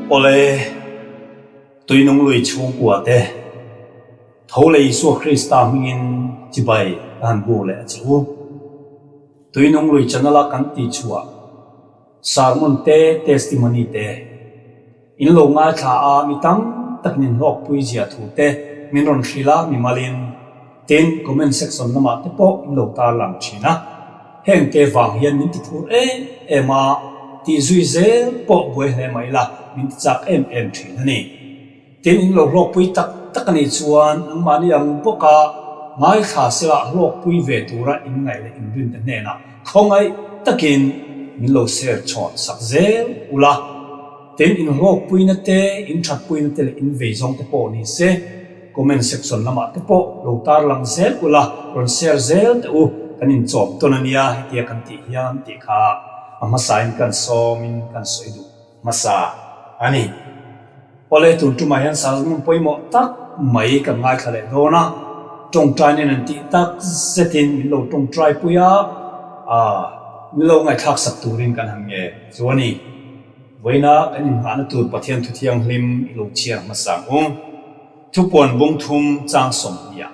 Awle, Tuinung lui chhungkua te, tho leh Isua Krista hmingin chibai ka han buk leh a che u. Tuinung lui channel a kan tihchhuah sermon te, testimony te, In lo ngaithla a, mi tam tak nin hlawkpui zia thu te min rawn hrilh a, mimalin tin comment section lamah te pawh in lo tarlang thin a. Heng te vang hian min ti phur em em a, tih zui zel pawh buai hle mai la, min ti chak em em thin a ni. Tin in lo hlawkpui tak tak a nih chuan nangmahni ang bawka ngaithla sela hlawkpui ve tura in ngaih leh inrin te hnenah khawngaih takin min lo share chhawn sak zel ula. Tin, inhlawkpuina te, inthatpuina te leh inveizawng te pawh ni se, comment section lamah te pawh lo tarlang zel ula, rawn share zel teh u, kan inchawm tawn a nia hetia kan tih hian tih kha a hmasain kan sawmin kan sawi duh hmasa a ni. Awle, tun tumah hian sermon pawimawh tak mai kan ngaithla leh dawn a, tawngtai nen an tih tak zetin min lo tawngtai pui a, min lo ngaihthlak sak turin kan han nge chu a ni. Vawiina kan inngahna tur Pathian Thu Thianghlim i lo chhiar hmasa ang u. Thupuan bung thum chang sawmhnih ah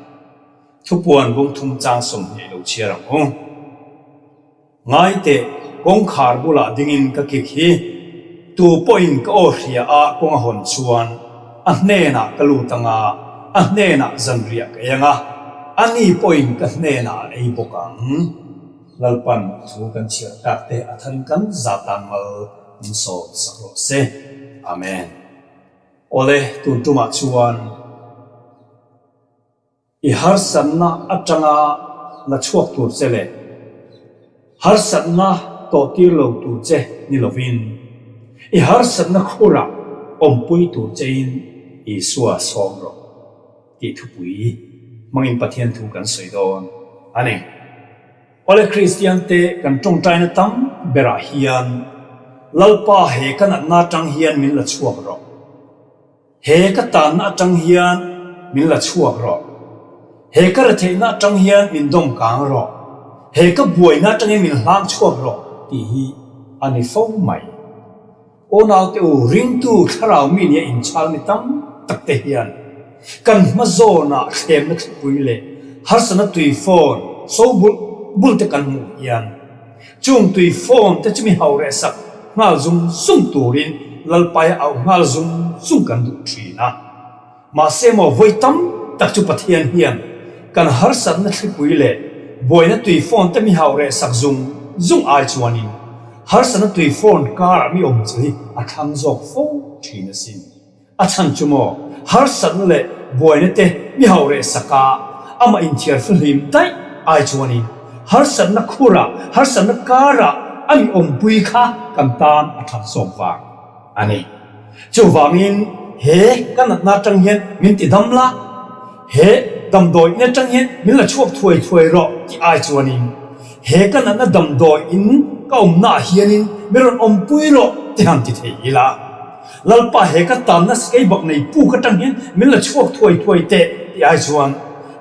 Thupuan bung thum chang 20 i lo chhiar ang u. Ngaiteh, kawngkhar bulah dingin ka kik hi, tu pawhin ka aw hria a kawng a hawn chuan a hnenah ka lut ang a, a hnenah zanriah ka ei ang a, ani pawhin ka hnenah a ei bawk ang. Lalpan thu kan chhiar tak te a tharin kan zatan mal min sawm sak rawh se. Amen. Awle, tun tumah chuan i harsatna atanga la chhuak tur che leh harsatna tawh tir lo tur che ni lovin i harsatna khurah awmpui tur chein Isua sawm rawh. Tih thupui hmangin Pathian thu kan sawi dawn a ni. Awle Kristian te kan tawngtaina tam berah hian Lalpa he ka natna atang hian min la chhuak rawh. He ka tanna atang hian min la chhuak rawh. He ka retheihna atang hian min dawm kang rawh. He ka buaina atangin min hlang chhuak rawh tih hi a ni fo mai. Aw naute u, ringtu thlarau mi nia inchhal mi tam tak te hian kan hma zawnah thlemna thlipui leh harsatna tui phone so bul bul te kan hmuh hian chung tui phone te chu mi hau reh sak nghal zung zung turin Lalpaia auh nghal zung zung kan duh thin a. Mahse maw vawi tam tak chu Pathian hian kan harsatna thlipui leh buaina tui phone te mi hauh reh sak zung zung ai chuanin harsatna tui phone karah mi awm chu hi a thlang zawk fo thin asin. A chhan chu maw harsatna leh buaina te mi hauh reh sak a amah inthiar fahlim daih ai chuanin harsatna khurah harsatna karah a mi awmpui kha kan tan a that zawk vang a ni. Chuvangin he ka natna atang hian min ti dam la, he damdawi in atang hian min la chhuak thuai thuai rawh tih ai chuanin he ka natna damdawi in ka awmna ah hianin min rawn awmpui rawh ti han ti thei ila. Lalpa he ka tanna skeibak nei puk atang hian min la chhuak thuai thuai teh tih ai chuan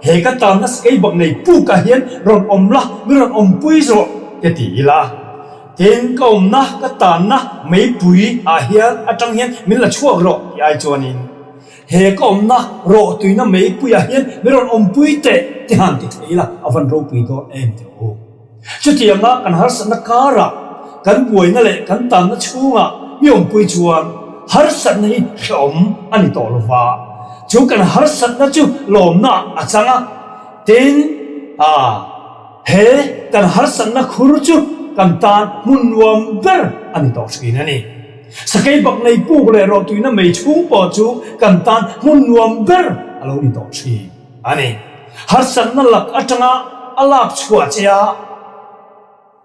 he ka tanna skeibak nei puk ah hian rawn awm la, min rawn awmpui rawh ti ti ila. Tin, ka awmna, ka tanna meipui ah hian atang hian min la chhuak rawh tih ai chuanin he ka awmna rawh tuina meipui ah hian min rawn awmpui teh ti han ti thei ila a van ropui dawn em teh u. Chutianga kan harsatna karah kan buaina leh kan tanna chhungah mi awmpui chuan harsatna hi hrehawm a ni tawh lova, chu kan harsatna chu lawmna a chang a, tin, ah. He kan harsatna khur chu kan tan hmun nuam ber a ni tawh thin a ni. Sakei bak nei puk leh rawhtuina mei chhung pawh chu kan tan hmun nuam ber a lo ni tawh thin a ni. Harsatna lak atanga a lak chhuah che a,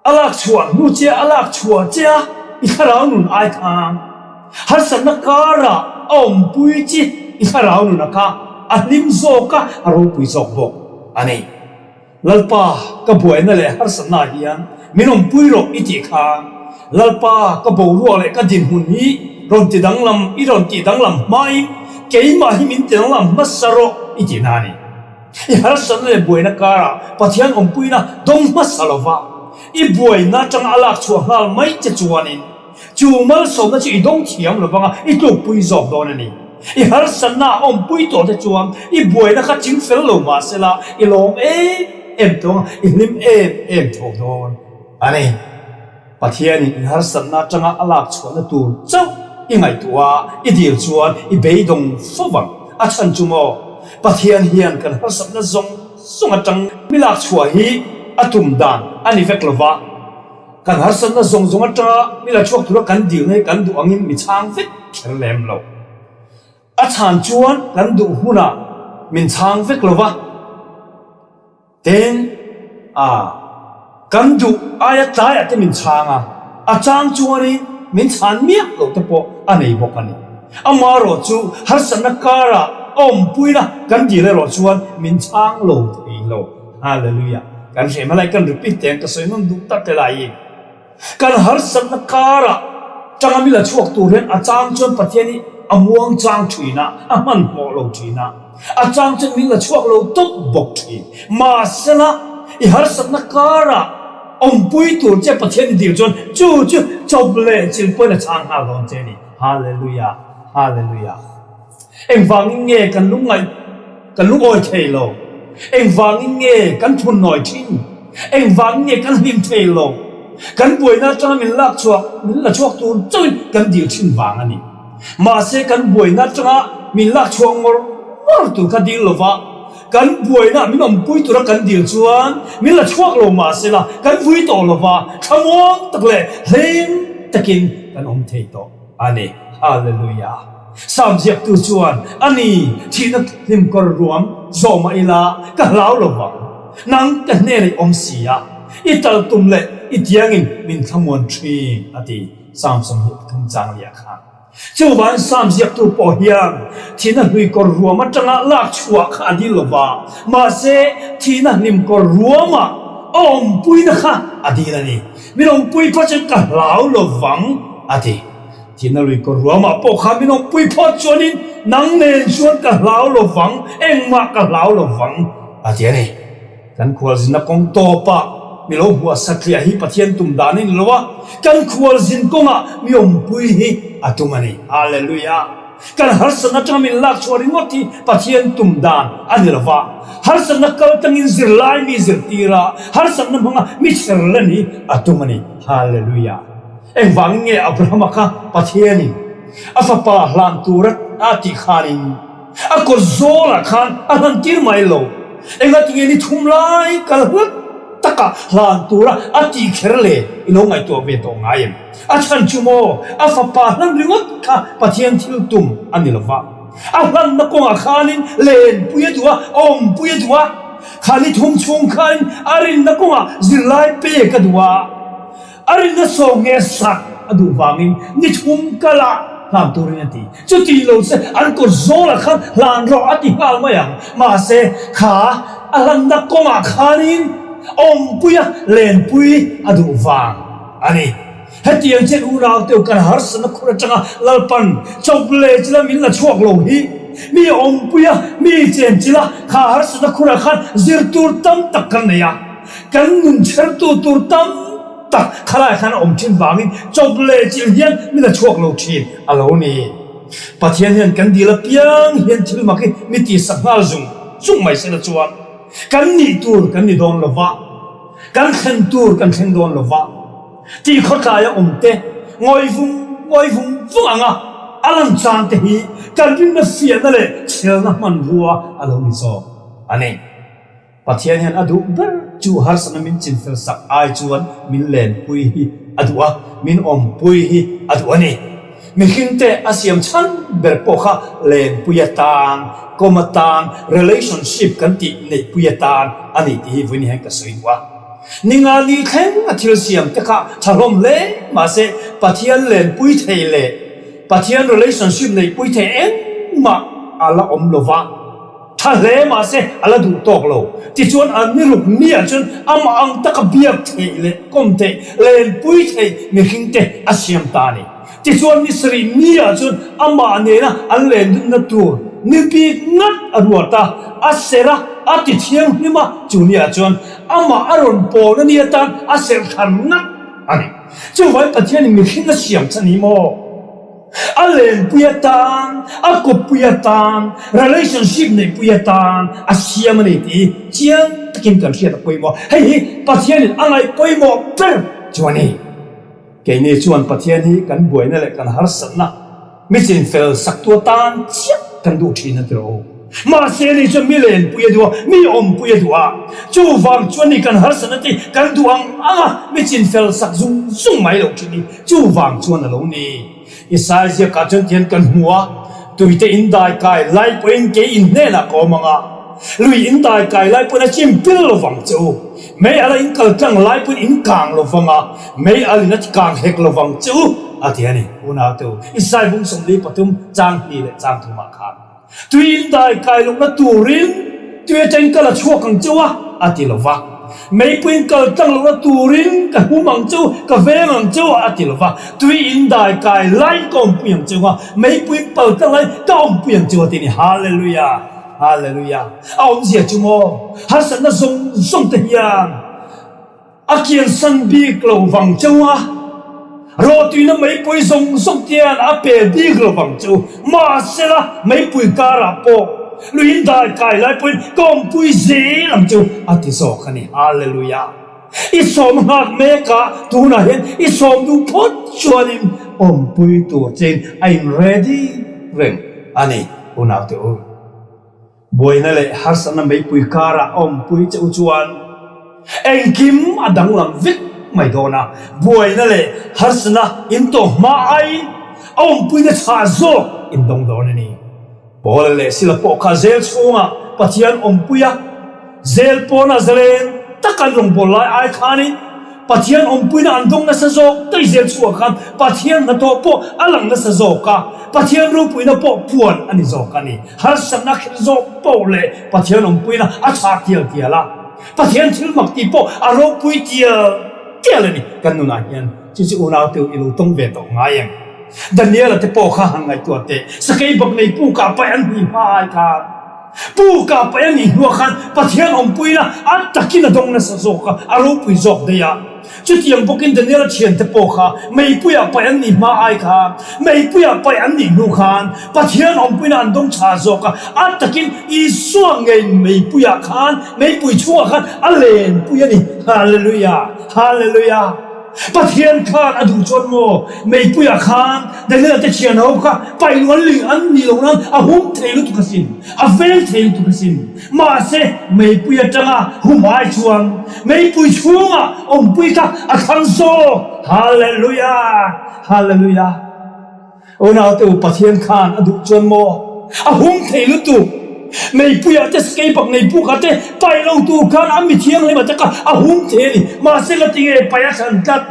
a lak chhuah hnu che a lak chhuah che a, i thlarau nun ai khan harsatna karah a awmpui chi i thlarau nuna kha a hlim zawk a, a ropui zawk bawk a ni. Lalpa, ka buaina leh harsatna hian min awmpui rawh i tih kha, Lalpa, ka boruak leh ka dinhmun hi rawn ti danglam, i rawn tih danglam hmain keimah hi min ti danglam hmasa rawh i tih na a ni. I harsatna leh buaina karah Pathian awmpuina dawng hmasa lova i buaina atanga a lak chhuah nghal mai che chuanin. Chu malsawmna chu i dawng thiam lo vanga i tlukpui zawk dawn a ni. I harsatna a awmpui tawh te chuan i buaina kha ching fel lo mah sela i lawm em em tawh ang a, i hlim em em tho dawn a ni. Pathianin i harsatna atanga a lak chhuahna tur chauh i ngaihtuah a, i dil chuan i beidawng fo vang. A chhan chu maw? Pathian hian kan harsatna zawng zawng atang mi lak chhuah hi a tum dan a ni vek lo va. Kan harsatna zawng zawng atanga mi la chhuak tura kan dilna hi kan duh angin mi chhang vek kher lem lo. A chhan chuan kan duh hunah min chhang vek lo va. Tin, a, kan duh aia tlaiah te min chhang a, a chang chuanin min chhan miah loh te pawh a nei bawk a ni. Amaherawh chu harsatna karah a awmpuina kan dil erawh chuan min chhang lo thei lo. Hallelujah! Kan hreh hma lai kan repeat teh ang ka sawi nawn duh tak te laiin. Kan harsatna karah tanga mila chhuak tur hian a chang chuan Pathian hi a muang chang thin a, a hmanhmawh lo thin a, a chang chuan min la chhuak lo tawp bawk thin. Mahsela, i harsatna karah awmpui tur che Pathian i dil chuan chu chu chawp leh chil pawhin a chang nghal dawn che a ni. Hallelujah! Hallelujah! Engvangin nge kan lungngaih kan lungawi thei lo? Engvangin nge kan phunnawi thin? Engvangin nge kan hlim thei lo? Kan buaina atanga min lak chhuak, min la chhuak tur chauhin kan dil thin vang a ni. Mahse kan buaina atanga min lak chhuak ngawr ngawr tur kha dil lova, kan buaina min awmpui tura kan dil chuan min la chhuak lo mahsela kan vui tawh lova, thlamuang tak leh hlim takin kan awm thei tawh a ni. Hallelujah! Sam ziaktu chuan, A ni, thihna hlimkawr ruam zawh mah ila ka hlau lo vang. Nang ka hnenah i awm si a, i tal tum leh i tiangin min thlamuan thin, a ti. Sam 23 chang liah khan. Chuvangin Sam ziaktu pawh hian thihna hluikawr ruam atanga lak chhuah kha a dil lo va, mahse thihna hlimkawr ruama a awmpuina kha a dil a ni. Min awmpui phawt chuan ka hlau lo vang, a ti. Thihna lui kawr ruamah pawh khan min awmpui phawt chuanin nang nen chuan ka hlau lo vang, engmah ka hlau lo vang, a ti a ni. Kan khualzinna kawng tawpah mi lo hmuah satliah hi Pathian tum dan a ni lo a, kan khualzin kawngah mi awmpui hi a tum a ni. Hallelujah! Kan harsatna atanga min lak chhuah ringawt hi Pathian tum dan a ni lo va, harsatna kal tangin zirlai mi zirtir a, harsatna hmanga mi chher len hi a tum a ni. Hallelujah! Engvangin nge Abrahama kha Pathianin a fapa hlan tur a tih khanin a kawt zawlah khan a hlan tir mai lo? Engatinge ni thum lai kal hlat taka hlan tura a tih kher le i lo ngaihtuah ve tawh ngai em? A chhan chu maw a fapa hlan ringawt kha Pathian thil tum a ni lo va. A hlanna kawngah khanin lenpui a duh a, awmpui a duh a. Kha ni thum chhung khanin a rinna kawngah zirlai pek a duh a. A rinna sawm nge sak a duh vangin ni thum kal ah hlan turin a ti. Chuti lo che an kawt zawlah khan hlan rawh a ti nghal mai ang. Mahse, kha a hlanna kawngah khanin awmpuia lenpui a duh vang a ni. Hetiang chen unau teu kan harsatna khur atanga Lalpan chawp leh chila min la chhuak lo hi mi awmpuia mi chen chila kha harsatna khurah khan zir tur tam tak kan nei a. Kan nun chhertu tur tam tak khalai khan a awm thin vangin chawp leh chilh hian min a chhuak lo thin a lo ni. Pathian hian kan dil apiang hian thil mak hi mi tihsak nghal zung zung mai sela chuan kan nih tur kan ni dawn lo va, kan thlen tur kan thleng dawn lo va tih khawtlaia awm te ngawi vung ngawi vung vung anga a lan chang te hi kan rinna fiahna leh chhelna hmanrua a lo ni zawk a ni. Pathian hian a duh ber chu harsatna min chinfel sak ai chuan min lenpui hi a duh a, min awmpui hi a duh a ni. Mihringte a siam chhan ber pawh kha lenpui atan, kawm atan, relationship kan tih neihpui atan a ni tih hi vawiin hian ka sawi duh a. Ninga ni thleng a thil siam te kha tha hlawm hle mahse Pathian lenpui thei leh Pathian relationship neihpui thei engmah a la awm lo va. Tha hle mahse a la duh tawk lo. Tichuan an ni ruk miah chuan amah ang taka biak theih leh kawm theih, lenpui theih mihringte a siam ta a ni. Tichuan ni sarih miah chuan amah nena an lendunna tur ni bik ngat a ruat a, a serh a, a ti thianghlim a, chu niah chuan amah a rawn pawn a ni atan a serh thlan ngat a ni. Chuvangin Pathianin mihring a siam che ni maw? A lenpui atan, a kawppui atan, relationship neihpui atan a siam a ni tih chiang takin kan hriat a pawimawh. Hei hi Pathianin a ngaih pawimawh ber chu a ni. Keini chuan Pathian hi kan buaina leh kan harsatna mi chinfel saktu atan chiah kan duh thin a ti lo. Mahse ni chuan mi lenpui a duh a, mi awmpui a duh a. Chuvang chuan ni kan harsatna te kan duh ang ang a, mi chinfel sak zung zung mai lo thin hi chuvang chuan a lo ni. Isaiah ziakah chuan tihian kan hmu a, Tuite in dai kai lai pawhin kei in hnenah ka awm ang a, lui in dai kai lai pawhin a chim pil lo vang che u. Mei ala in kal tlang lai pawhin in kang lo vang a, mei alin a ti kang hek lo vang che u, a ti a ni. Unaute u, Isaiah bung 43 chang hnih leh chang thumah khan. Tui in dai kai lohna turin tui atangin kal a chhuak ang cheu a, a ti lo va. Meipui in kal tlang lohna turin ka hum ang cheu, ka veng ang cheu a, a ti lo va. Tui in dai kai laiin ka awmpui ang cheu a, meipui in pal tlang laiin ka awmpui ang cheu a ti a ni. Hallelujah! Hallelujah! A awmzia chu maw? Harsatna zawng zawng te hian. A kiansan bik lo vang cheu a, rawhtuina meipui zawng zawng tian a pe bik lo vang cheu. Mahsela, meipui karah pawh luiin dai kai lai pawhin ka awmpui zel ang cheu a ti zawk a ni. Hallelujah! I sawm nghak mek a, tunah hian i sawm duh phawt chuanin awmpui tur chein a in ready reng a ni, unaute u. Buaina leh harsatna meipui karah a awmpui che u chuan engkim a danglam vek mai dawn a, buaina leh harsatna in tawh hma aiin a awmpuina chhah zawk in dawng dawn a ni. Paula leh Sila pawh kha zel chhungah Pathian awmpui a, zel pawnah zalen taka an rawngbâwl lai ai khanin Pathian awmpuina an dawng nasa zawk daih zel chhuah khan Pathian hnathawh pawh a lang nasa zawk a, Pathian ropuina pawh puan a ni zawk a ni. Harsatna kher zawk pawh leh Pathian awmpuina a chhah tial tial a, Pathian thil mak tih pawh a ropui tial tial a ni. Kan nunah hian chu chu unau te u i lo tawng ve tawh ngai em? Daniela te pawh kha han ngaihtuah teh, sakei bak nei pu kah paih an hnih hma ai khan. Pu kah paih a nih hnuah khan Pathian awmpuina a takin a dawng nasa zawk a, a ropui zawk daih a. Chutiang bawkin Daniela thiante pawh kha meipuiah paih an nih hma ai khan, meipuiah paih an nih hnu khan Pathian awmpuina an dawng tha zawk a, a takin Isua ngei meipuiah khan, meipui chhungah khan a lenpui a ni. Hallelujah! Hallelujah! Pathian khan a duh chuan maw meipuiah khan Daniel te thian ho kha paihluan ling an nih loh nan a hum thei lutuk asin, a veng thei lutuk asin. Mahse meipui atanga hum ai chuan meipui chhungah awmpui kha a thlang zawk. Hallelujah! Hallelujah! Unaute u Pathian khan a duh chuan maw a hum thei lutuk. Meipuiah te sakeipak nei bukah te paih lo tur khan a mi thianghlim te kha a hum thei a ni. Mahse ka ti nge paih a thlan tlat.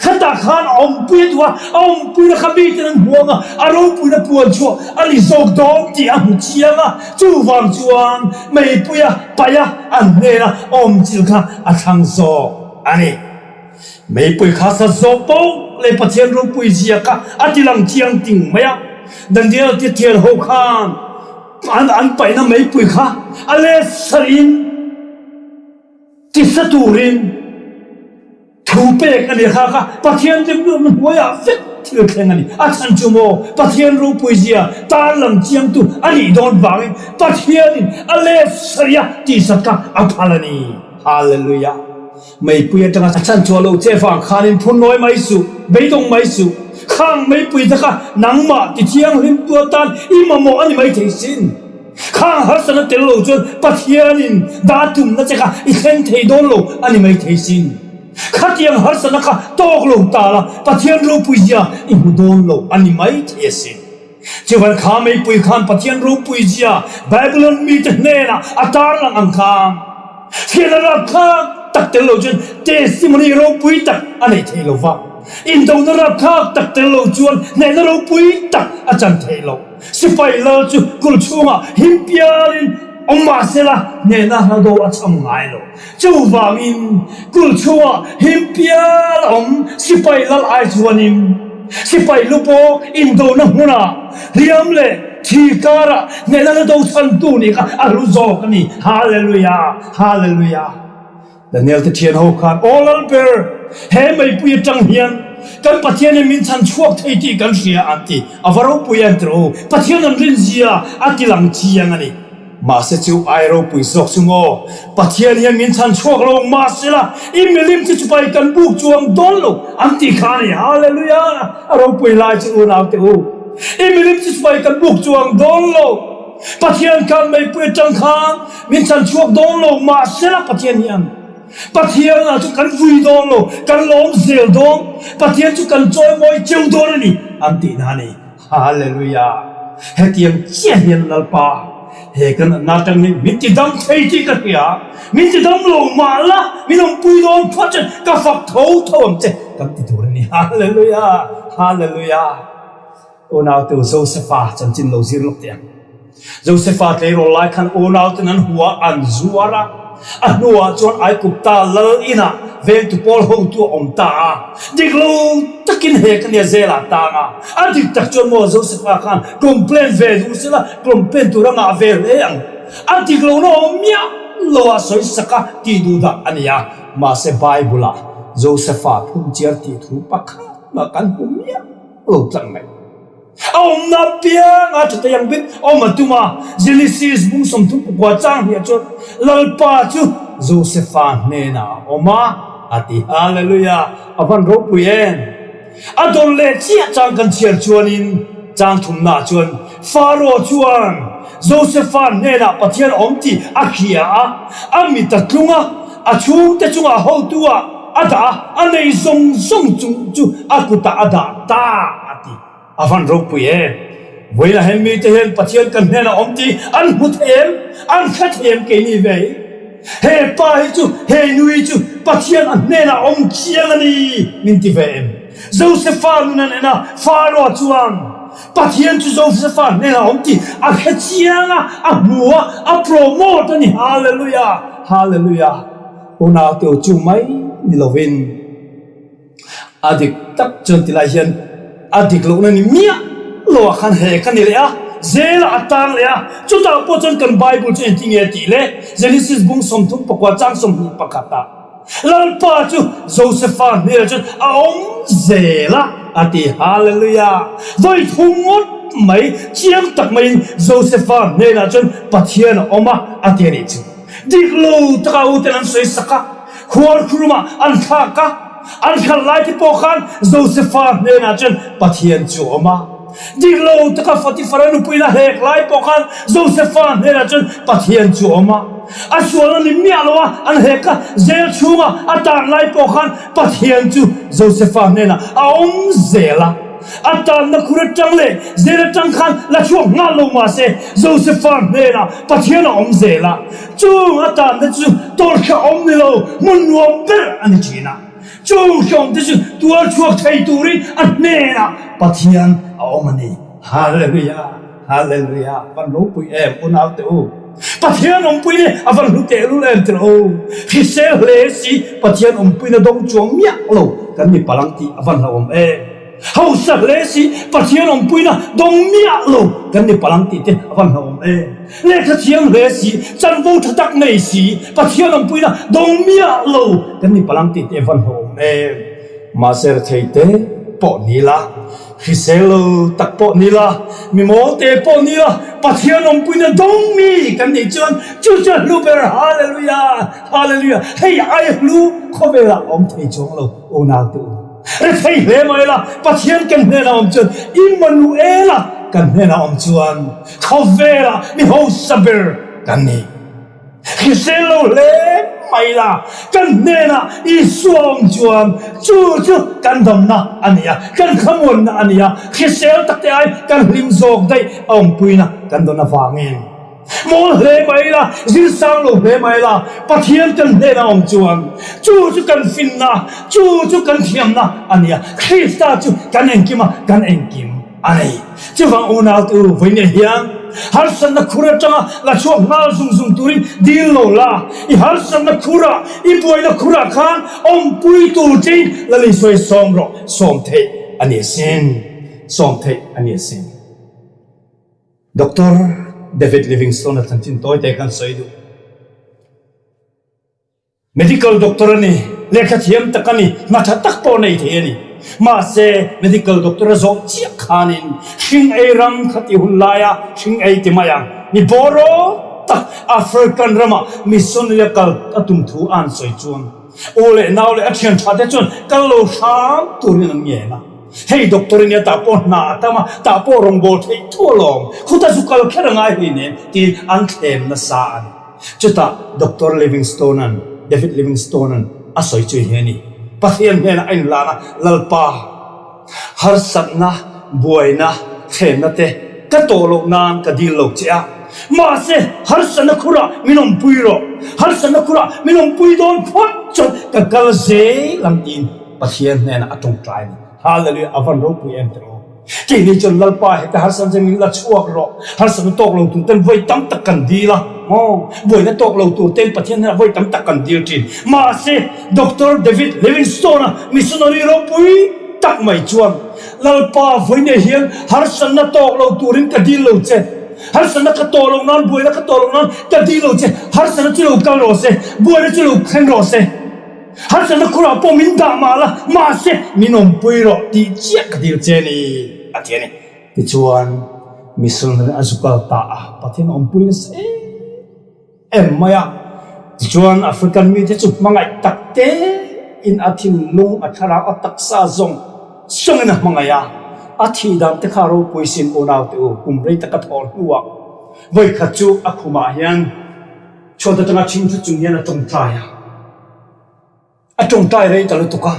Khatah khan a awmpui a duh a, a awmpuina kha miten an hmu ang a, a ropuina puan chhuah a ni zawk dawn tih a hmu chiang a. Chuvang chuan meipuia paih a an hnena awmchilh kha a thlang zawk a ni. Meipui kha sa zawk poh leh Pathian ropui zia kha a ti lang chiang ting mai a. Daniel te thian ho khan an an paihna meipui kha a let sarin tisa turin thu pek a ni kha kha Pathian rimluatna hnuaiah vek thil thleng a ni. A chhan chu maw Pathian ropui zia tar lang chiangtu a nih dawn vangin Pathianin a let saria tisat kha a phal a ni. Hallelujah! Meipui atanga a chhan chhuah loh che vang khanin phun nawi mai suh, beidawng mai suh. Khang meipui te kha nangmah ti thianghlim tu atan i mamawh a ni mai thei sin. Khang harsatna tel lo chuan Pathianin dah tumna che kha i thleng thei dawn lo a ni mai thei sin. Khatiang harsatna kha tawk lo ta la Pathian ropui zia i hmu dawn lo a ni mai thei asin. Chuvan kha meipui khan Pathian ropui zia Babylon mite hnenah a tarlang ang khan fiahna rapthlak tak tel lo chuan testimony ropui tak a nei thei lo va. Indona rapthlak tak tel lo chuan hnehna ropui tak a chan thei lo. Sipai lal chu kulh chhungah him pialin awm mah sela hnehna hlado a cham ngai lo. Chuvangin kulh chhungah him pial a awm sipai lal ai chuanin sipai lu pawh indona hmunah hliam leh thi karah hnehna la do chhantu nih kha a hlu zawk a ni. Hallelujah! Hallelujah! Daniel te thian ho khan, Aw Lalber, he meipui atang hian. Kan Pathian in min chhan chhuak thei tih kan hria an ti. A va ropui em tiraw u? Pathian an rin zia a ti lang chiang a ni. Mahse chu ai ropui zawk chu maw? Pathian hian min chhan chhuak lo mahsela i milim chu chupai kan buk chuang dawn lo an ti kha a ni. Hallelujah! A ropui lai chu unaute u, i milim chu chupai kan buk chuang dawn lo. Pathian khan meipui atang khan min chhan chhuak dawn lo mahsela Pathian hian Pathian ah chu kan vui dawn lo, kan lawm zel dawn, Pathian chu kan chawimawi cheu dawn a ni an tihna a ni. Hallelujah! Hetiang chiah hian Lalpa he kan natna atang hi min ti dam thei tih ka hria, min ti dam lo mah la, min awmpui dawn phawt chuan ka fak tho tho ang che kan ti tur a ni. Hallelujah! Hallelujah! Unaute Josefa chanchin lo zir lawk teh ang. Josefa tleirawl lai khan unauten an hua an zuar a, a hnuah chuan Aigupta lal inah vengtu pawl hotu a awm ta a. Dik lo takin he ka nia zelah tang a, a dik tak chuan maw Josefa khan complain ve duh sela complain tur a ngah ve hle ang. A dik lohna awm miah lo a sawi sak a tih duh dah a ni a, mahse Bible-ah Josefa phunchiar tih thu pakhat mah kan hmu miah lo tlang mai. A awmna apiang a ṭha thei ang bik awm a tum a, Genesis bung 34 chang hniah chuan Lalpa chu Josefa hnenah a awm a, a ti. Hallelujah! A van ropui em! A dawn leh chiah chang kan chhiar chuanin chang thumnaah chuan Pharaoh chuan Josefa hnenah Pathian awm tih a hria a, a mit a tlung a, a chhungte chungah hotu ah a dah a, a nei zawng zawng chung chu a kutah a dah ta a ti. A van ropui em! Vawiinah hian mite hian Pathian kan hnenah awm tih an hmu thei em? An hre thei em keini ve hi? He pa hi chu, he nu hi chu Pathian a hnenah awm chiang a ni min ti ve em? Josefa nun an en a, Pharaoh chuan Pathian chu Josefa hnenah awm tih a hre chiang a, a hmu a, a promote a ni. Hallelujah! Hallelujah! Unaute u chu mai ni lovin. A dik tak chuan tilai hian a dik lohna ni miah lo ah khan he ka ni leh a, zelah a tang leh a, chutah pawh chuan kan Bible chu engtin nge a tih le? Genesis bung 34 chang 21 ah Lalpa chu Josefa hnenah chuan a awm zel a a ti. Hallelujah! Vawi thum ngawt mai chiang tak maiin Josefa hnenah chuan Pathian a awm a a ti a nih chu. Dik lo taka uten an sawi sak a. Khualkhurumah an thlak a, an hralh lai te pawh khan Josefa hnenah chuan Pathian chu a awm a. Dik lo taka Potifara nupuina hlek lai pawh khan Josefa hnenah chuan Pathian chu a awm a. A sual a ni miah lo a, an hlek a, zel chhunga a tan lai pawh khan Pathian chu Josefa hnenah a awm zel a. A tanna khur atang leh zel atang khan la chhuak nghal lo mahse Josefa hnenah Pathian a awm zel a. Chung a tanna chu tawrhka awm ni lo, hmun nuam ber a ni thin a. Chung hlawmte chu tuar chhuak thei turin a hnenah Pathian a awm a ni. Hallelujah! Hallelujah! Van ropui em unaute u. Pathian awmpuina a van hlu tehlul em tirh u. Hrisel hle si Pathian awmpuina dawng chuang miah lo kan ni palang tih a van hlauhawm em. Hausa hle si, Pathian awmpuina dawng miah lo kan ni palang tih te a van hlauhawm em. Lehkha thiam hle si, chanvo tha tak nei si, Pathian awmpuina dawng miah lo kan ni palang tih te a van hlauhawm em. Mahse rethei te pawh ni la, hrisel lo tak pawh ni la, mi mawl te pawh ni la, Pathian awmpuina dawng mi kan nih chuan chu chu a hlu ber. Hallelujah! Hallelujah! Hei ai hlu khawvelah a awm thei chuang lo, unaute u. Rethei hle mai la, Pathian kan hnenah awm chuan, Immanuela kan hnenah awm chuan khawvela mi hausa ber kan ni. Hrisel lo hle mai la, kan hnenah Isua awm chuan chu chu kan damna a ni a, kan thlamuanna a ni a, hrisel takte ai kan hlim zawk daih a awmpuina kan dawn avangin. Mawl hle mai la, zir sang lo hle mai la, Pathian kan hnenah awm chuan chu chu kan finna, chu chu kan thiamna a ni a, Krista chu kan engkim a, kan engkim a ni. Chuvang unaute u, vawiin hian harsatna khur atanga la chhuak nghal zung zung turin dil lo la, i harsatna khurah, i buaina khurah khan awmpui tur chein Lal Isua hi sawm rawh, sawm theih a ni asin, sawm theih a ni asin. Doctor David Livingstone-a chanchin tawi te kan sawi duh. Medical doctor a ni, lehkha thiam tak a ni, hna tha tak pawh nei thei a ni. Mahse, medical doctor a zawh chiah khanin hring ei ram kha ti hun laia hring ei ti mai ang. Mi bawraw tak African rama missionary a kal a tum thu a han sawi chuan u leh nau leh a thian tha te chuan kal lo hram turin an ngen a. Hei doctor in nia tah pawh hna a tam a, tah pawh rawngbâwl theih thu alawm, khuta zu kal kher a ngai hlei nen tiin an thlem nasa a ni. Chutah Doctor Livingstone-a'n, David Livingstone-a'n a sawi chu hi a ni, Pathian hnenah a inlan a, Lalpa, harsatna, buaina, thlenna te ka tawh loh nan ka dil lo che a, mahse harsatna khurah min awmpui rawh, harsatna khurah min awmpui dawn phawt chuan ka kal zel ang tiin Pathian hnenah a tawngtai a ni. Hallelujah, a van ropui em teh aw. Keini chuan Lalpa heta harsatna chu min la chhuak rawh, harsatna tawk lo tur ten vawi tam tak kan dil a, maw? Buaina tawk lo tur ten Pathian hnenah vawi tam tak kan dil thin. Mahse, Doctor David Livingstone-a missionary ropui tak mai chuan, Lalpa vawiinah hian harsatna tawk lo turin ka dil lo che, harsatna ka tawh loh nan, buaina ka tawh loh nan ka dil lo che, harsatna chu lo kal rawh se, buaina chu lo thleng rawh se. Harsatna khurah pawh min dah mah la, mahse min awmpui rawh tih chiah ka dil che ni, a ti a ni. Tichuan, missionary a zu kal ta a, Pathian awmpui nasa em em mai a. Tichuan, African mite chu hmangaih tak tein a thinlung, a thlarau, a taksa zawng zawngin a hmangaih a. A thih dan te kha ropui sin unaute u, kum rei taka thawh hnuah vawikhat chu a khumah hian Chhuat atanga thing thu chung hian a tawngtai a, a tawngtai rei ta lutuk a,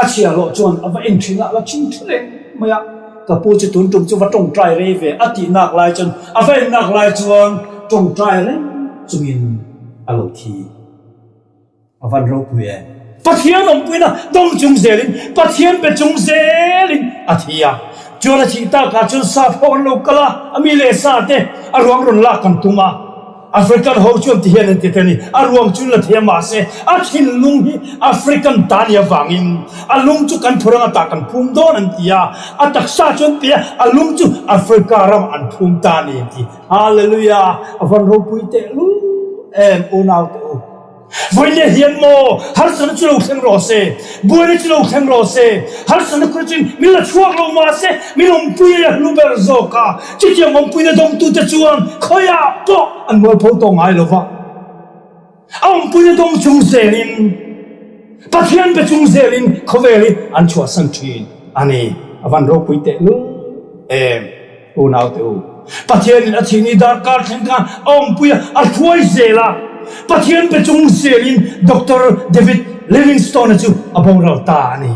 a chhiah hlawh chuan a va en thin a, a la thing thu reng mai a, ka pu chu tun tum chu va tawngtai rei ve a tih nak lai chuan a va en nak lai chuan tawngtai reng chungin a lo thi. A van ropui em? Pathian awmpuina dawng chung zelin, Pathian be chung zelin a thi a. Chuan a thih takah chuan sap ho an lo kal a, a mi leh sa te a ruang rawn lak an tum a. African ho chuan ti hian an ti ta ni, a ruang chu la thei a mahse a thinlung hi African ta ni avangin a lung chu kan phur anga tah kan phum dawn an ti a, a taksa chu an pe a, a lung chu Africa ramah an phum ta a ni an ti. Hallelujah! A van ropui tehlul em unaute u. Vawiin hian maw harsatna chu lo thleng rawh se, buaina chu lo thleng rawh se, harsatna khur chuin min la chhuak lo mah se, min awmpui a hlu ber zawk a, chutiang awmpuina dawngtute chuan khawiah pawh an mualpho tawh ngai lo va. A awmpuina dawng chung zelin, Pathian be chung zelin khawvel hi an chhuahsan thin a ni. A van ropui tehlul em! Unaute u, Pathianin a thihni darkar thleng khan a awmpui a, a hruai zel a. Pathian pe chung zelin Doctor David Livingstone-a chu a boral ta a ni.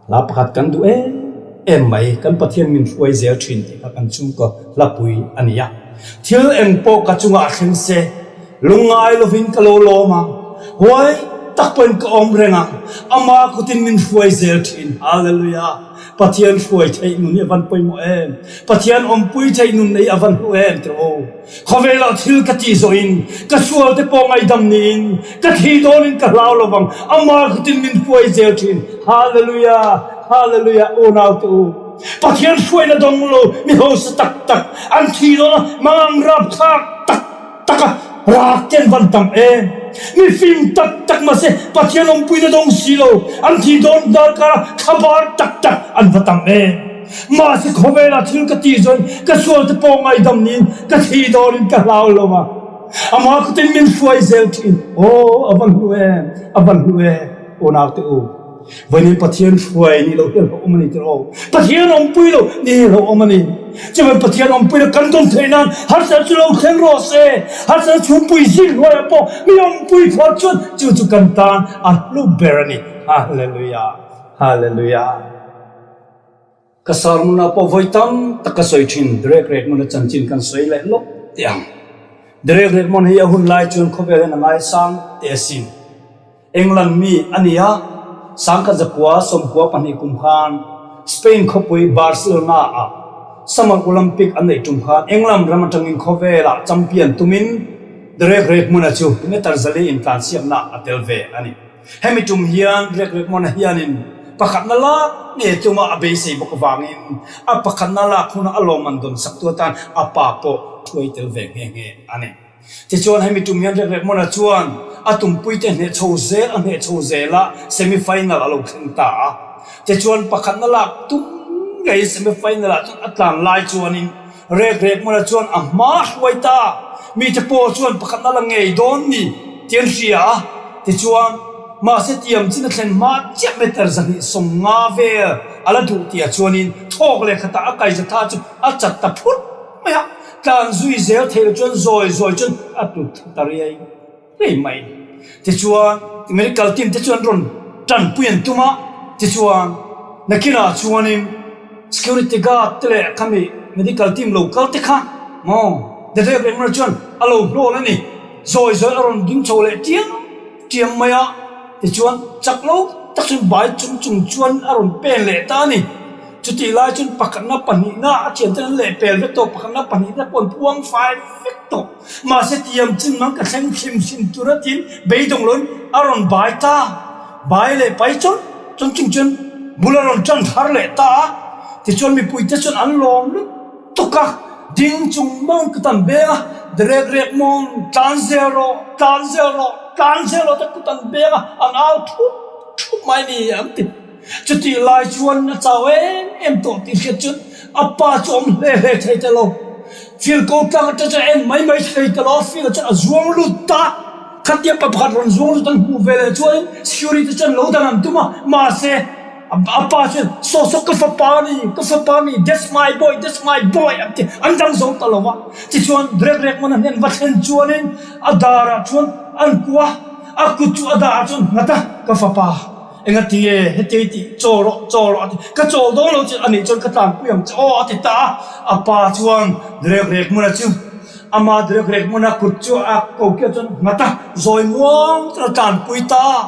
Hla pakhat kan duh em em mai, kan Pathian min hruai zel thin tih kha kan chhungkaw hlapui a ni a. Thil eng pawh ka chungah a thleng se, lungngai lovin ka lo lawm ang, huai tak pawhin ka awm reng ang, ama kutin min hruai zel thin. Hallelujah! Pathian hruai theih nun hi a van pawimawh em? Pathian awmpui theih nun nei a van hlu em tiraw aw? Khawvelah thil ka tih zawhin, ka sual te pawh ngaihdam niin, ka thi dawnin ka hlau lo vang, Amah khutin min hruai zel thin. Hallelujah! Hallelujah! Unau te u, Pathian hruaina dawng lo mi hausa tak tak an thi dawn a, mangang rapthlak tak tak a rak te an van tam em? Mi fim tak tak mahse Pathian awmpuina dawng si lo, an thi dawn darkar a thlabar tak tak an va tam em? Mahse khawvelah thil ka tih zawhin ka sual te pawh ngaihdam niin ka thi dawnin ka hlau lo a, amah khutin min hruai zel thin. Aw a van hlu em, a van hlu em unaute u. Vawiin Pathian hruai nih loh hi a hlauhawm a ni tiraw? Pathian awmpui lo nih hi a hlauhawm a ni. Chuvan Pathian awmpuina kan dawm theih nan harsatna chu lo thleng rawh se. Harsatna chhungpui zing hnuaiah pawh mi awmpui phawt chuan chu chu kan tan a hlu ber a ni. Hallelujah! Hallelujah! Ka sermon-ah pawh vawi tam tak ka sawi thin, Derek Redmond-a chanchin kan sawi leh lawk teh ang. Derek Redmond hi a hun lai chuan khawvel hian a ngaisang teh asin. England mi a ni a, sangkhat zakua 92 kum khan Spain khawpui Barcelona-ah Summer Olympic an neih tum khan England ram atangin khawvelah champion tumin Derek Redmond-a chu meter zali intlansiakna a tel ve a ni. Hemi tum hian Greg Redmond-a hianin pakhatna lak nge tuma a beisei bawk avangin a pakhatna lak huna a lawmman dawn saktu atan a pa pawh thuai tel ve nghe nghe a ni. Tichuan hemi tum hian Greg Redmond-a chuan a tumpuite hneh chho zel a hneh chho zel a, semi final a lo thleng ta a. Tichuan pakhatna lak tum ngei semi final ah chuan a tlan lai chuanin rek rek hmuna chuan a hma hruai ta. Mite pawh chuan pakhatna la ngei dawn ni tih an hria a. Tichuan mahse tiam chin a thlen hma chiah meter 250 vel a la duh tih ah chuanin thawk leh khatah a kaizatha chu a chat ta phut mai a. Tlan zui zel theih loh chuan zawi zawi chuan a tlu thla ta riai. Ngei mai. Tichuan, medical team te chuan rawn tanpui an tum a, tichuan nakinah chuanin security guard te leh khami medical team lo kal te kha maw Derek Rengmar chuan a lo hnawl a ni. Zawi zawi a rawn ding chho leh tiang tiang mai a, tichuan chak lo tak chuan bai chung chung chuan a rawn pen leh ta a ni. Chutih lai chuan pakhatna pahnihna a thianten an lehpel vek tawh, pakhatna pahnihna pawh an puang fai vek tawh. Mahse tiam chin mang ka thleng hrim hrim tur a tiin beidawng loin a rawn bai ta. Bai leh pai chawn chawn chung chuan bul a rawn tan thar leh ta a. Tichuan mipuite chuan an lawm lutuk a, ding chung mawng kut an beng a, Derek rek mawng, tlan zel rawh, tlan zel rawh, tlan zel rawh te kut an beng a, an au thup thup mai ni an ti. Chutih lai chuan a chau em em tawh tih hriat chuan a pa chu awm hle hle thei ta lo. Field ko tlang atang chuan a en mai mai thei ta lo a, field ah chuan a zuang lut ta. Khatia pa pakhat rawn zuang lut an hmuh ve leh chuanin security chuan lo dan an tum a, mahse a pa chuan saw saw ka fapa a ni, ka fapa a ni, that's my boy, that's my boy an ti, an dang zo ta lo va. Tichuan rek rek man a hnen va thlen chuanin a darah chuan an kuah a, a kut chu a darah chuan nghat a, ka fapa. Engatinge heti tih chawl rawh, chawl rawh a ti. Ka chawl dawn lo chu a nih chuan ka tlanpui ang che aw a ti ta a. A pa chuan Drek Rekmuna chu ama Drek Rekmuna kut chu a kokiah chuan nghat a, zawi muang chuan a tlanpui ta a.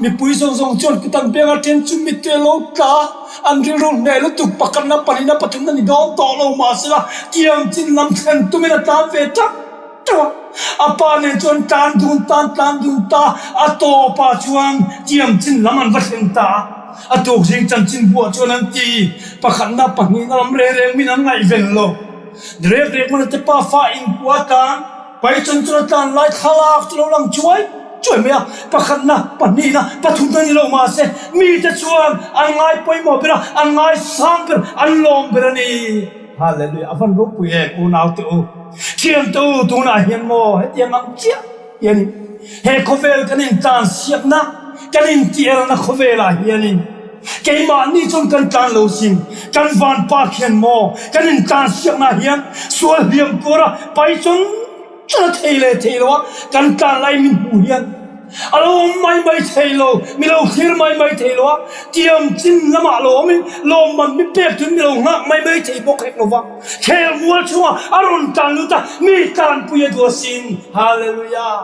Mipui zawng zawng chuan kut an beng a then chu mittui a lo tla a, an rilru hneh lutuk pakhatna pahnihna pathumna ni dawn tawh lo mahsela tiang chin lam thlen tumin a tlan ve tlat. Tawh a pa nen chuan tlan dun tan tlan dun ta, a tawpah chuan tiang chin lam an va thleng ta a. A tuk zing chanchin buah chuan an ti, pakhatna pahnihna lam reng reng min an ngaihven lo. Rek rek mana te pa fa inpua tlan, pai chuan chuan a tlan lai thlalak chu lo lang chuai chuai mai a, pakhatna pahnihna pathumna ni lo mahse mite chuan an ngai pawimawh ber a, an ngai sang ber, an lawm ber a ni. Hallelujah, a van ropui em unau te u, thian te u tunah hian maw hetiang ang chiah hianin he khawvel kan intlan siakna, kan intielna khawvelah hianin keimahni chuan kan tlan lo sin, kan van pa khian maw kan intlan siakna hian sual hliam tura pai chawn Chula thei leh thei lo a, kan tlan lai min hmuh hian a lo awm mai mai thei lo, mi lo thlir mai mai thei lo a, tiam chin lamah lo awmin lawmman mi pek tun mi lo nghak mai mai thei bawk hek lo va, khel mual chhungah a rawn tlan lut a, mi tlanpui a duh asin. Hallelujah!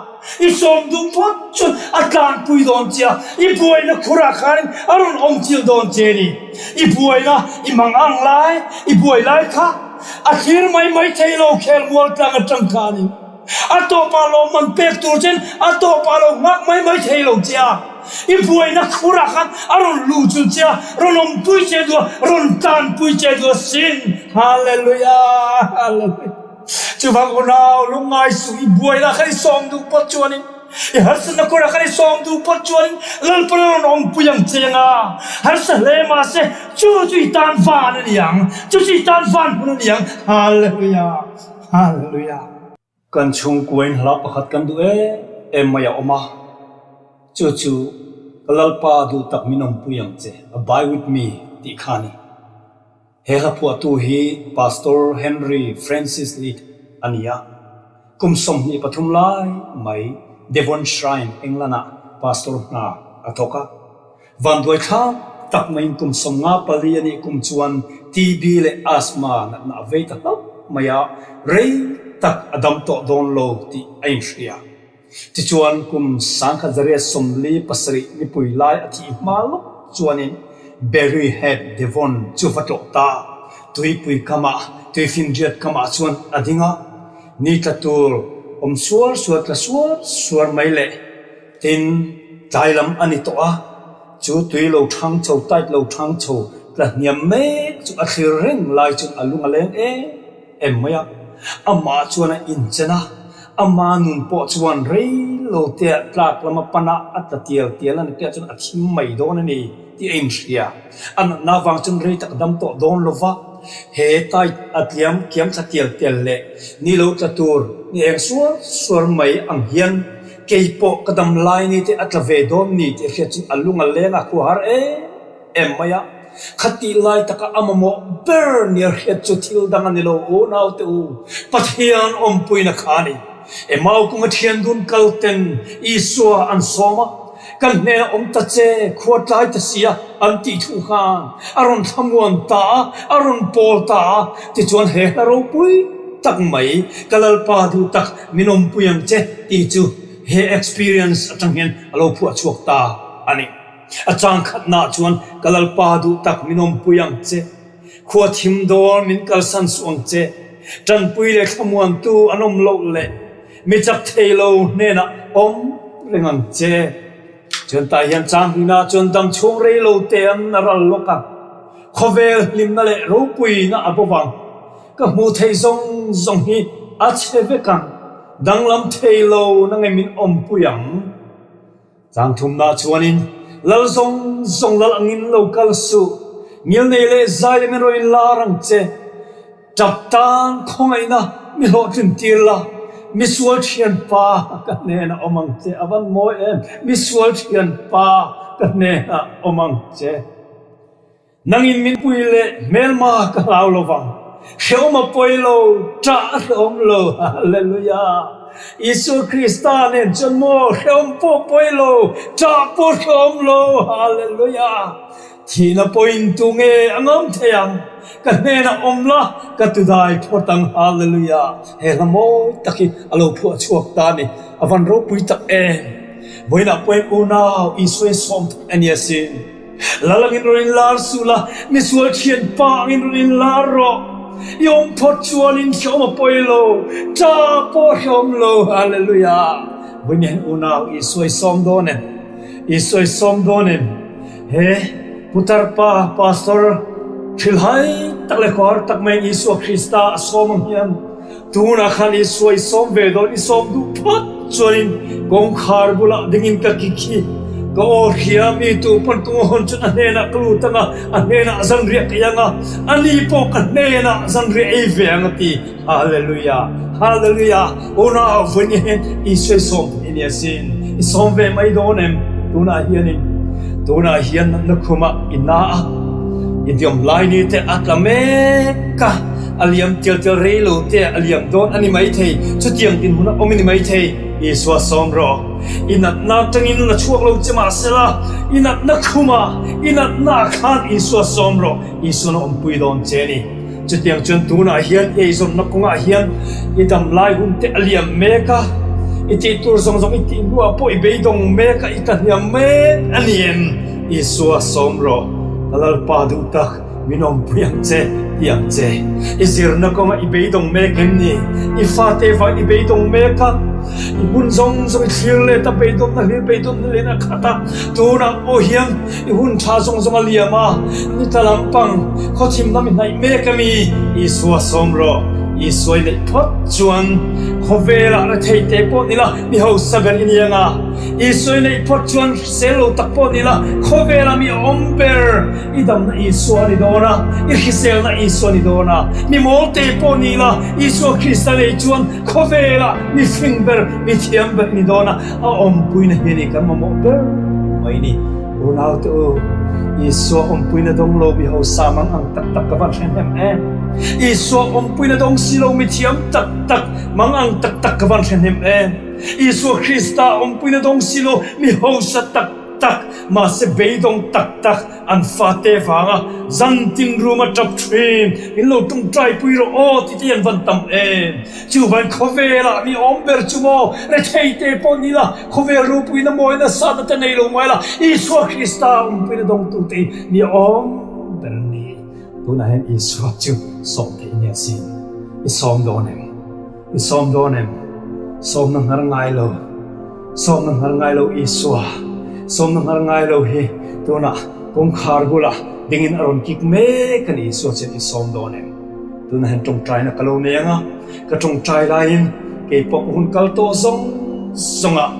I sawm duh phawt chuan a tlanpui dawn che a, i buaina khurah khanin a rawn awm chilh dawn che a ni. I buaina i mang ang lai, i buai lai kha, A thlir mai mai thei lo khelmual tlang atang khanin a tawpah lawmman pek tur chuan a tawpah lo nghak mai mai thei lo che a, i buaina khurah khan a rawn luh chul che a, rawn awmpui che duh a, rawn tanpui che duh a sin. Hallelujah! Hallelujah! Chuvang unau lungngai suh i buaina kha i sawm duh pawh chuanin, I harsatna kawrah khan i sawm duh pawh chuan Lalpan a rawn awmpui ang che anga, harsa hle mahse chu chu i tan van a ni ang, chu chu i tan van hmun a ni ang. Hallelujah! Hallelujah! Kan chhungkuain hla pakhat kan duh em em mai a awm a, chu chu ka Lalpa duh tak min awmpui ang che, Abide with me tih kha a ni. He hla phuahtu hi Pastor Henry Francis Lead a ni a, kum 23 lai mai Devon Shrine, England-ah pastor hna a thawk a. Vanduai thlak tak maiin kum 54 a nih kum chuan TB leh asthma natna a vei ta hlauh mai a, rei tak a dam tawh dawn lo tih a inhria. Tichuan, kum 1947 nipui lai a thih hma lawk chuanin Berry Head Devon chu va tlawh ta. Tuipui kamah, tuifinriat kamah chuan a ding a, ni tla tur awm suar suar tla suar suar mai leh tin tlai lam a ni tawh a, chu tui lo thang chho, tide lo thang chho tla hniam mek chu a thlir reng lai chuan a lung a leng em. em mai a, amah chuan a inchen a, ama nun pawh chuan rei lo te ah tlak lama pana a tla tial tial a ni piah chuan a thim mai dawn a ni tih a inhria. A natna avang chuan rei tak dam tawh dawn lo va, he tai a tliam kiam thla tial tial leh ni lo tla tur ni eng suar suar mai ang hian kei pawh ka dam lai ni te a tla ve dawn ni tih a hriat chuan a lung a leng a khuah har em em mai a. Khatih lai taka a mamawh ber nia hriat chu thil dang a ni lo u naute u, Pathian awmpuina kha a ni. Emau kunga thian dun kal ten Isua an sawm a, Kan hnenah awm ta che, khua tlai ta sia an tih thu khan a rawn thlamuan ta a, a rawn pawl ta a, tichuan he hla ropui tak mai ka Lalpa duh tak min awmpui ang che tih chu he experience atang hian a lo phuah chhuak ta a ni. A chang khatnaah chuan ka Lalpa duh tak min awmpui ang che, khua thim dawn min kalsan suh ang che, tanpui leh thlamuantu an awm loh leh mi chak thei lo hnenah awm reng ang che. Chuan tah hian chang hnihnaah chuan dam chhung rei lo te an a ral lawk a, khawvel hlimna leh ropuina a bo vang. Ka hmuh theih zawng zawng hi a chhe vek ang, danglam thei lo na nge min awmpui ang. Tlangthumna chuanin, Lal zawng zawng lal angin lo kal suh, ngilnei leh zai leh min rawn inlar ang che. Tap tan khawngaihna mi hlawhtlin tir la, mi sual thianpa ka hnenah awm ang che. A van mawi em, mi sual thianpa ka hnenah awm ang che. Nangin min pui leh hmelma ka hlau lo vang, hrehawm a pawi lo, ṭah a hrehawm lo, Hallelujah! Isua Krista nen chuan maw hrehawm pawh pawi lo, ṭah pawh hrehawm lo, Hallelujah! Thihna pawhin tu nge a ngam thei ang? Ka hnenah awm la, ka tudai phawt ang, Hallelujah! He hla mawi tak hi a lo phuah chhuak ta a ni, a van ropui tak em! Vawiinah pawhin unau Isua in sawm theih a ni asin. Lal angin rawn inlar suh la, misual thianpa angin rawn inlar rawh. I awm phawt chuanin hrehawm a pawi lo, ṭa pawh a hrehawm lo. Hallelujah! Vawiin unau Isua i sawm dawn em? Isua i sawm dawn em? He putar pa, pastor hrilhai tak leh khawhar tak maiin Isua Krista a sawm ang hian, Tunah khan Isua i sawm ve dawn, i sawm duh phawt chuanin kawngkhar bulah dingin ka kik hi ka aw hria, mi tu pawn ka ngawn chuan a hnenah ka lut ang a, a hnenah zanriah ka ei ang a, ani pawh ka hnenah zanriah ei ve ang a ti. Hallelujah! Hallelujah! Unau vawiin hian Isua i sawm thei nia sin, i sawm ve mai dawn em? Tunah hianin, tunah hian natna khumah i na a, i diam lai ni te a tla mek a. A liam tial tial rei lo te a liam dawn a ni maithei, chutiang dinhmun a awm a ni maithei. Isua sawm rawh. I natna atangin la chhuak lo che mahsela, i natna khuma i natna ah khan Isua sawm rawh. Isuan a awmpui dawn che a ni. Chutiang chuan tunah hian i eizawnna kawngah hian i dam lai hun te a liam mek a, i tih tur zawng zawng i tih hnuah pawh i beidawng mek a, i tlahniam mek a ni em? Isua sawm rawh. Ka Lalpa duh tak. Min awmpui ang che, ti ang che. I zirna kawnga i beidawng mek em ni? I fate vain i beidawng mek a, i hun zawng zawng i thlir let a, beidawnna hlir beidawnna len a khat a, tunah pawh hian i hun tha zawng zawng a liam a, ni tla lampang khawthim lam i hnaih mek a mi? Isua sawm rawh, Isua i neih phawt chuan khawvelah rethei te pawh ni la, mi hausa ber i ni ang a, Isua i neih phawt chuan hrisel lo tak pawh ni la, khawvelah mi a awm ber. I damna Isua a ni dawn a, i hriselna Isua a ni dawn a. Mi mawlte pawh ni la, Isua Krista nei chuan khawvelah mi fing ber, mi thiam ber i ni dawn a, a awmpuina hi a ni kan mamawh ber mai ni. Unaute u, Isua awmpuina dawng lo mi hausa mang ang tak tak ka van hre hnem em? Isua awmpuina dawng si lo mi thiam tak tak mang ang tak tak ka van hre hnem em? Isua Krista awmpuina dawng si lo mi hausa tak tak, mahse beidawng tak tak an fate vanga zantin room a tap thin, min lo tawngtai pui rawh aw ti te hian van tam em. Chuvain khawvelah mi awm ber chu maw rethei te pawh ni la, khawvel ropuina mawina satna te nei lo mai la, Isua Krista awmpuina dawngtu te hi mi awm ber an ni. Tunah hian Isua chu sawm theih nia sin, i sawm dawn em? I sawm dawn em? Sawmna hnar ngai lo. Sawmna hnar ngai lo Isua, sawmna hnar ngai lo hi tunah kawngkhar bulah dingin a rawn kik mek a ni. Isua chuan i sawm dawn em? Tunah hian tawngtaina ka lo nei ang a, ka tawngtai laiin keipawh ka hun kal tawh zawng zawngah.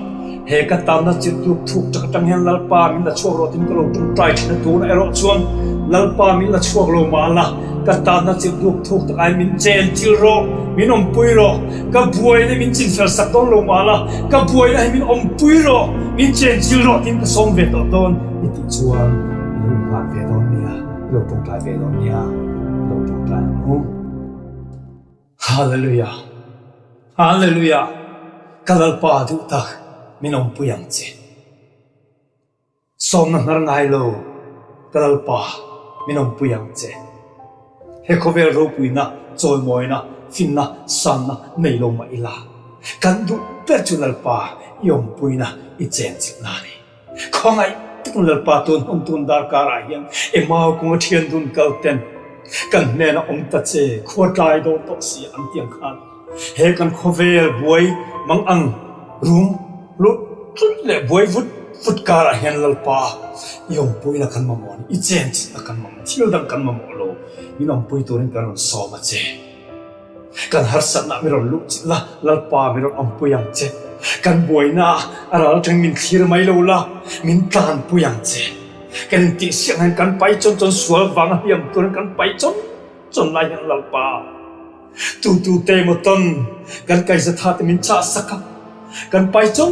He ka tanna chirhdup thuk tak atang hian Lalpa min la chhuak rawh tiin ka lo tawngtai thin a, tunah erawh chuan Lalpa min la chhuak lo mah la, ka tanna chirhdup thuk tak aiin min chen chil rawh, min awmpui rawh, ka buaina min chinfel sak dawn lo mah la, ka buaina hi min awmpui rawh, min chen chil rawh tiin ka sawm ve tawh dawn i tih chuan i lo inhlan ve dawn nia, i lo tawngtai ve dawn nia, i lo tawngtai ang u. Hallelujah! Hallelujah! Ka Lalpa duh tak min awmpui ang che. Sawmna hnar ngai lo ka Lalpa min awmpui ang che. He khawvel ropuina, chawimawina, finna, sanna nei lo mah ila, kan duh ber chu Lalpa i awmpuina i chenchilhna a ni. Khawngaih takin Lalpa tun hun tun darkarah hian Emau kawnga thian dun kal ten kan hnenah awm ta che, khua tlai dawn tawh si an ti ang khan he kan khawvel buai mang ang rum lut tlut leh buai vut vut karah hian Lalpa i awmpuina kan mamawh a ni, i chenchilhna kan mamawh, thil dang kan mamawh lo, min awmpui turin kan rawn sawm a che. Kan harsatna mi rawn luh chilh la, Lalpa mi rawn awmpui ang che. Kan buaina a ral atangin min thlir mai lo la, min tlanpui ang che. Kan intihsiak hian kan pai chawn chawn sual vanga hliam turin kan pai chawn chawn lai hian Lalpa tu tu te emaw tawn kan kaizatha te min chah sak a, kan pai chawn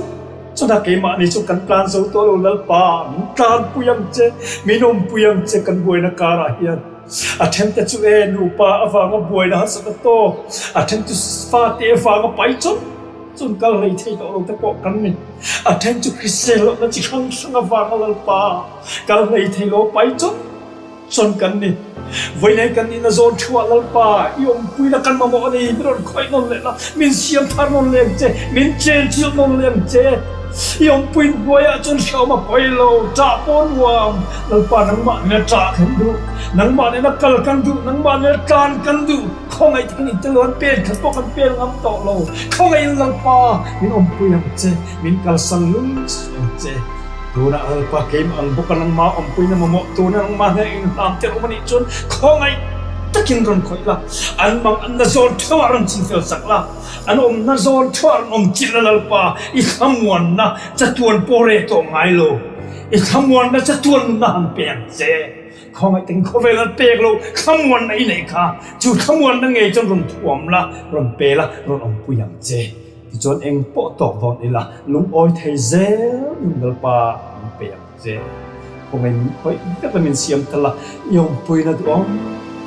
chawn a keimahni chu kan tlan zo tawh lo Lalpa min tlanpui ang che, min awmpui ang che kan buaina karah hian. A then te chu e nupa avanga buaina harsat a tawk, a then chu fate avanga pai chawn chawn kal hlei thei tawh lo te pawh kan ni. A then chu hrisel lohna chi hrang hrang avanga Lalpa kal hlei thei lo pai chawn chawn kan ni. Vawiin kan nihna zawn thuah Lalpa i awmpuina kan mamawh a ni, min rawn khawih nawn leh la, min siam thar nawn leh ang che, min chenchilh nawn leh ang che. I awmpuiin hnuaiah chuan hrehawm a pawi lo, ṭah pawh nuam. Lalpa nangmah nena ṭah kan duh, nangmah nena kal kan duh, nangmah nena tan kan duh. Khawngaih takin i tel an pen khat pawh kan pen ngam tawh lo. Khawngaihin Lalpa min awmpui ang che, min kalsan lul suh ang che. Tunah Lalpa keimah ang bawka nangmah awmpuina mamawh tuna nangmah hnena inhlam tel awm a nih chuan khawngaih takin rawn khawih la, an mang anna zawn theuhah rawn chinfel sak la. An awmna zawn thuah an awm chilh a Lalpa, i thlamuanna chatuan pawh reh tawh ngai lo. I thlamuanna chatuan nunna han pe ang che. Khawngaih takin khawvel an pek lo, thlamuanna i neih kha, chu thlamuanna ngei chuan rawn thuam la, rawn pe la, rawn awmpui ang che. Tichuan eng pawh tawk dawn ila, lungawi thei zel in Lalpa min pe ang che. Khawngaih min khawih vek la min siam tel a, i awmpuina duhawm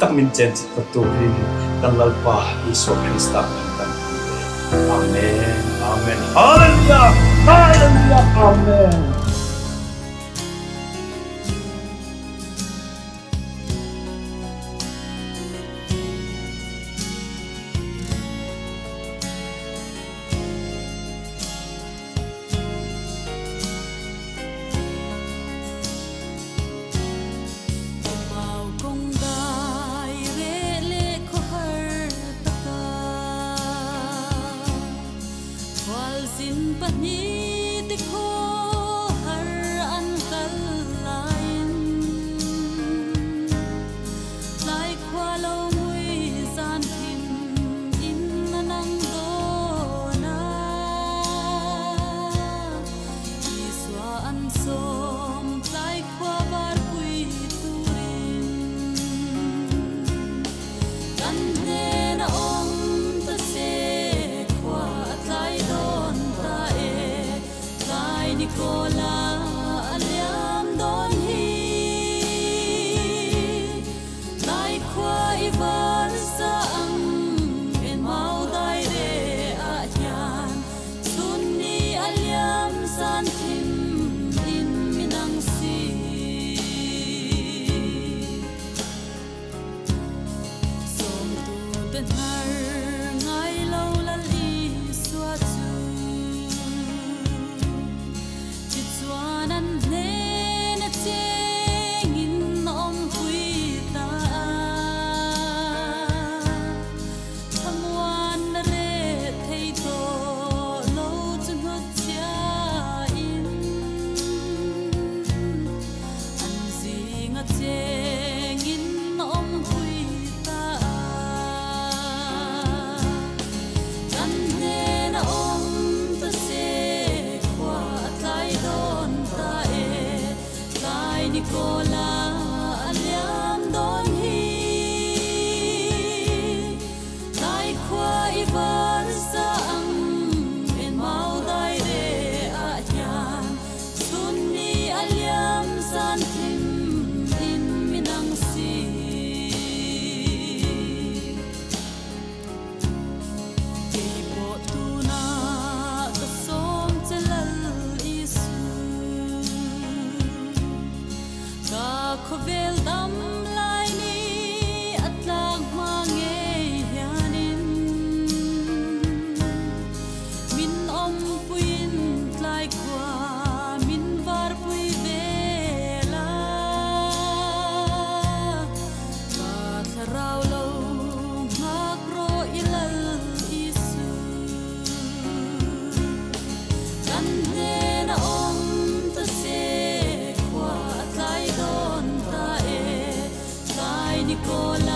tak min chen chilh ta turin kan Lalpa Isua Krista hming kan ti e. Amen Amen Hallelujah Hallelujah Amen. Mau kawng dai reh leh khawhar taka khualzin pahnihte khawhar an kal laiin tlai khua lo ngui zan thim in a nang dawn a. Isua an sawm tlai khua varpui turin kan hnena awm ta che khua a tlai dawn ta e tlai ni kawla a liam dawn hi tlai khua i var sa ang e mau dai re ah hian Chhunni a liam zan thim in min ang si. Sawmtu te hnar ngai lo Lal Isua chu. Tichuan an hnen a chengin a awmpui ta a. Thlamuan na reh thei tawh lo chu hnutchhiain an zinga chengin a awmpui ta a. ni kawl.